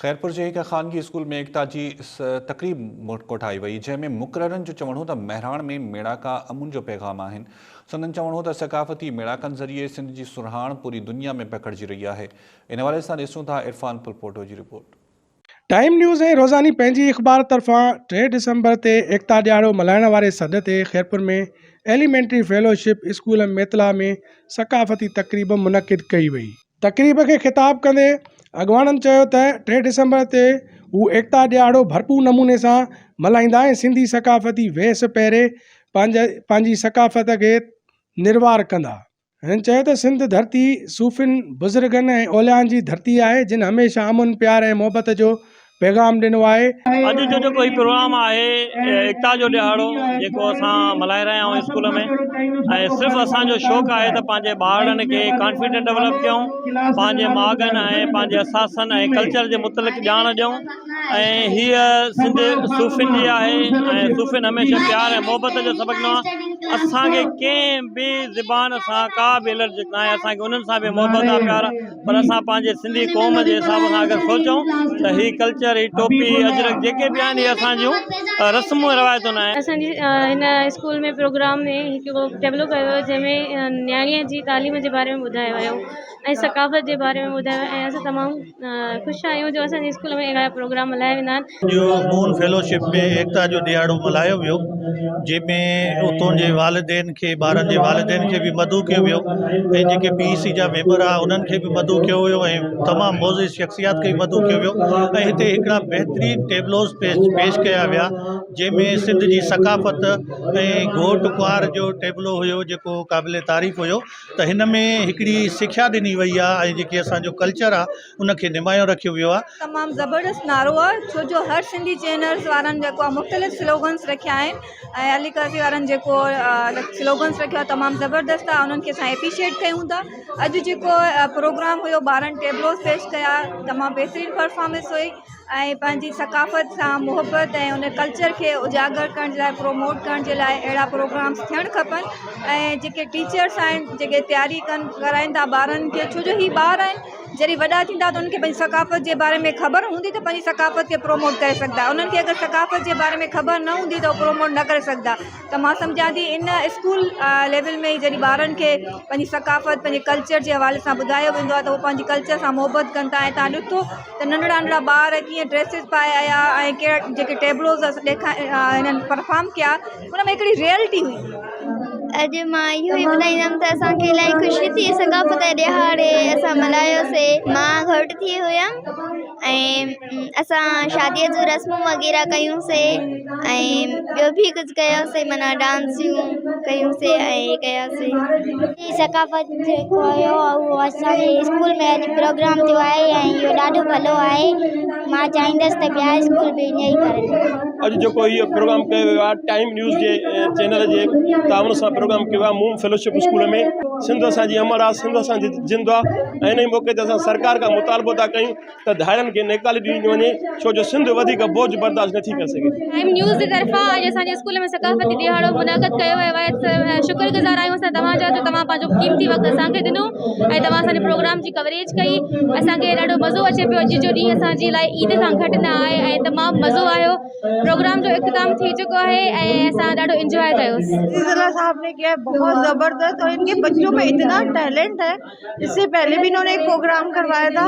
خيرپور جي هڪ خانگي اسڪول ۾ ايڪتا جي تقريب ڪوٺائي وئي، جنهن ۾ مقررن جو چوڻ هو ته مهراڻ ۾ ميڙاڪا امن جو پيغام آهن. سندن چوڻ هو ته ثقافتي ميڙاڪن ذريعي سنڌ جي سرهاڻ پوري دنيا ۾ پکڙجي رهي آهي. ان حوالي سان ڏسون ٿا عرفان ڦلپوٽو جي رپورٽ. ٽائيم نيوز ۽ روزاني پنهنجي اخبار طرفان ٽي ڊسمبر تي ايڪتا ڏهاڙو ملهائڻ واري سڏ تي خيرپور ۾ ايليمينٽري فيلوشپ اسڪول ميتلا ۾ ثقافتي تقريب منعقد ڪئي وئي. تقريب کي خطاب ڪندي اڳواڻن چيو ته ٽي ڊسمبر تي هو ايڪتا ڏهاڙو ڀرپور نموني سان ملهائيندا ۽ سنڌي ثقافتي ويس پهري پنهنجي ثقافت کي نروار ڪندا. هنن چيو ته سنڌ ڌرتي صوفين، بزرگن ۽ اوليائن جي ڌرتي آهي جن هميشه امن، پيار ۽ محبت جو پيغام ڏنو آهي. اڄ جو جيڪو هي پروگرام آهي ايڪتا جو ڏهاڙو جيڪو اسان ملهائي رهيا آهيون اسڪول ۾ ۽ صرف اسان جو شوق آهي ته پنهنجي ٻارڙن کي ڪانفيڊنٽ ڊولپ ڪيون پنهنجي ماڳن ۽ پنهنجي اثاثن ۽ ڪلچر جي متعلق ڄاڻ ڏيون ۽ هيء سنڌ صوفين جي آهي ۽ صوفين هميشه پيار ۽ محبت جو سبق ڏنو آهي اسانکي ڪنهن به زبان سان ڪا به الرجڪ ناهي اسانکي انهن سان به محبت آهي پيار آهي پر اسان پنهنجي سنڌي قوم جي حساب سان اگر سوچون ته هي ڪلچر هي ٽوپي اجرڪ جيڪي به آهن اهي اسان جون رسمون ۽ روايتون آهن. اسان جي هن اسڪول ۾ پروگرام ۾ هڪ ٽيبلو ڪيو ويو جنهن ۾ نياڻيء جي تعليم جي باري ۾ ٻڌايو ويو ۽ ثقافت جي باري ۾ ٻڌايو ويو ۽ اسان تمام خوش آهيون جو اسان جي اسڪول ۾ اهڙا پروگرام ملهايا ويندا آهن. جو مون فيلوشپ ۾ ايڪتا جو ڏهاڙو ملهايو ويو جنهن ۾ اتون جي والدين کي ٻارن جي والدين کي به مدعو ڪيو ويو ۽ جيڪي پي سي جا ميمبر هئا انهن کي به مدعو ڪيو ويو ۽ تمام معزز شخصيات کي به مدعو ڪيو ويو ۽ هتي هڪڙا بهترين ٽيبلوز پيش پيش ڪيا ويا جنهن ۾ سنڌ جي ثقافت ۽ گهوٽ ڪنوار جو ٽيبلو هيو جيڪو قابل تعريف هيو ته هن ۾ هڪڙي سکيا ڏني وئي آهي ۽ جيڪي اسانجو ڪلچر آهي ان کي نمايان رکيو ويو آهي. تمام زبردست نعرو آ ڇو جو هر سنڌي چينلز وارن جيڪو آ مختلف سلوگنس رکيا آهن ۽ علي قاضي وارن جيڪو سلوگنس رکيو آ تمام زبردست آ انهن کي اسان اپريشيئيٽ ڪيون ٿا اڄ جيڪو پروگرام هيو ٻارن ٽيبلوز پيش ڪيا تمام بهترين پرفارمنس هئي ۽ پنهنجي ثقافت سان محبت ۽ ان ڪلچر کي اجاگر ڪرڻ جي لاء پروموٽ ڪرڻ جي لاء اهڙا پروگرامس ٿيڻ کپن ۽ جيڪي ٽيچرس آهن جيڪي تياري ڪن ڪرائين ٿا ٻارن کي ڇو جو هي ٻار آهن جڏهن وڏا ٿيندا ته انهن کي پنهنجي ثقافت جي باري ۾ خبر هوندي ته پنهنجي ثقافت کي پروموٽ ڪري سگهندا انهن کي اگر ثقافت جي باري ۾ خبر نه هوندي ته هو پروموٽ نه ڪري سگهندا ته مان سمجهان ٿي ان اسڪول ليول ۾ ئي جڏهن ٻارن کي پنهنجي ثقافت پنهنجي ڪلچر جي حوالي سان ٻڌايو ويندو آهي ته هو پنهنجي ڪلچر سان محبت ڪن ٿا ۽ توهان ڏٺو ته ننڍڙا ننڍڙا ٻار ڪيئن ڊريسز پائي آيا ۽ ڪهڙا جيڪي ٽيبلوز هنن پرفارم ڪيا ان ۾ هڪڙي ريئلٽي هئي. اڄ مان اهو ئي ٻڌائيندم ته اسان کي الاهي خوشي ٿي ثقافت جي ڏهاڙي اسان ملهايوسي مان گهوٽ ٿي هيم ۽ اسان شاديء جون رسمون وغيره ڪيونسي ۽ ٻيو به ڪجهه ڪيوسي معنيٰ ڊانسيون ڪيونسي ۽ ڪياسي. ثقافت جيڪو هيو اهو اسان جي اسڪول ۾ اڄ پروگرام ٿيو آهي ۽ اهو ڏاڍو ڀلو آهي مان چاهيندس ته ٻيا اسڪول به ائين ئي ڪرن. اڄ جيڪو هي پروگرام ڪيو ويو آهي ٽائيم نيوز جي چينل جي تعاون سان پروگرام ڪيو آهي موم فيلوشپ اسڪول ۾ سنڌ اسان جي امڙ آهي سنڌ اسان جي جند آهي ۽ ان ئي موقعي تي اسان سرڪار کان مطالبو ٿا ڪيون ته ڌارين کي نيڪالي ڏني وڃي ڇو جو سنڌ وڌيڪ بوجھ برداشت نٿي ڪري سگهي. ٽائيم نيوز جي طرفان اڄ اسان جي اسڪول ۾ ثقافتي ڏهاڙو منعقد ڪيو ويو آهي شڪر گذار آهيون اسان توهان جا جو توهان پنهنجو قيمتي وقت اسان کي ڏنو ۽ توهان اسان جي پروگرام جي ڪوريج ڪئي اسان کي ڏاڍو مزو اچي پيو اڄ جو ڏينهن اسان جي لاء عيد کان گهٽ نه آهي ۽ تمام مزو آيو پروگرام جو اختتام ٿي چڪو آهي ۽ اسان ڏاڍو انجواء ڪيو. ضلع صاحب ني ڪيا هي بهت زبردست اور ان ڪي بچو مين اتنا ٽيلنٽ هي. اس سي پهلي بهي انهون ني ايڪ پروگرام ڪروايا ٿا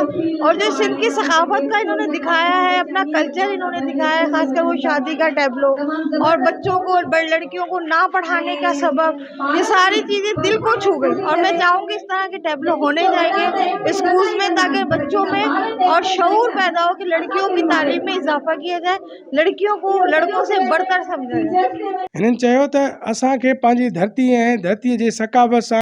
اور جو سنڌ ڪي ثقافت ڪا انهون ني دکايا هي اپنا ڪلچر انهون ني دکايا هي خاص ڪر وو شادي ڪا ٽيبلو اور بچو ڪو لڙڪيون ڪو نا پڙهاني ڪا سبب يي ساري چيزين دل ڪو ڇو گئي اور مين چاهون گي اس طرح ڪي ٽيبلو هوني چاهيي اسڪولز مين تاڪي بچو مين اور شعور پيدا هو ڪي لڙڪيون ڪي تعليم مين اضافه ڪيا جائي لڙڪيون ڪو لڙڪون سي بڙهڪر سمجها جائي. هنن چيو ته اسان کي پنهنجي ڌرتي ۽ ڌرتي جي ثقافت سان.